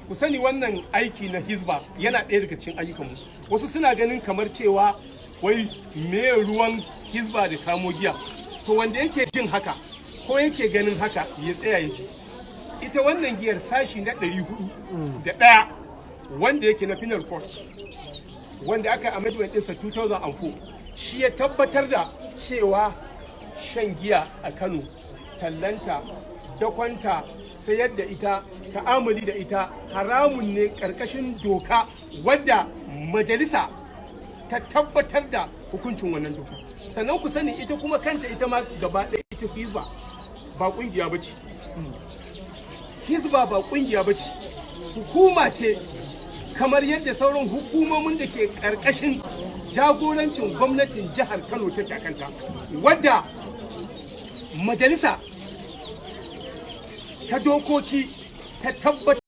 Ku sani, wannan aiki na Hizba yana ɗaya daga cikin ayyukanmu. Wasu suna ganin kamar cewa wai me ruwan Hizba da kamo giya? To, wanda yake jin haka ko yake ganin haka, ya tsaya ya ji. Ita wannan giyar, sashi na 401 wanda yake na Penal Code, wanda aka amendment ɗinsa 2004, shi ya tabbatar da cewa shan giya a Kano, tallanta, dakonta, sayar da ita, ta'amuli da ita haramun ne ƙarƙashin doka wadda majalisa ta tabbatar da hukuncin wannan doka. Sannan ku sani, ita kuma kanta, ita ma gaba ɗaya ita Hizba ba ƙungiya ba ce. Hizba ba ƙungiya ba ce, hukuma ce kamar yadda sauran hukumomin da ke ƙarƙashin jagorancin gwamnatin jihar Kano take kanta, wadda majalisa ta dokoki ta tabbatar.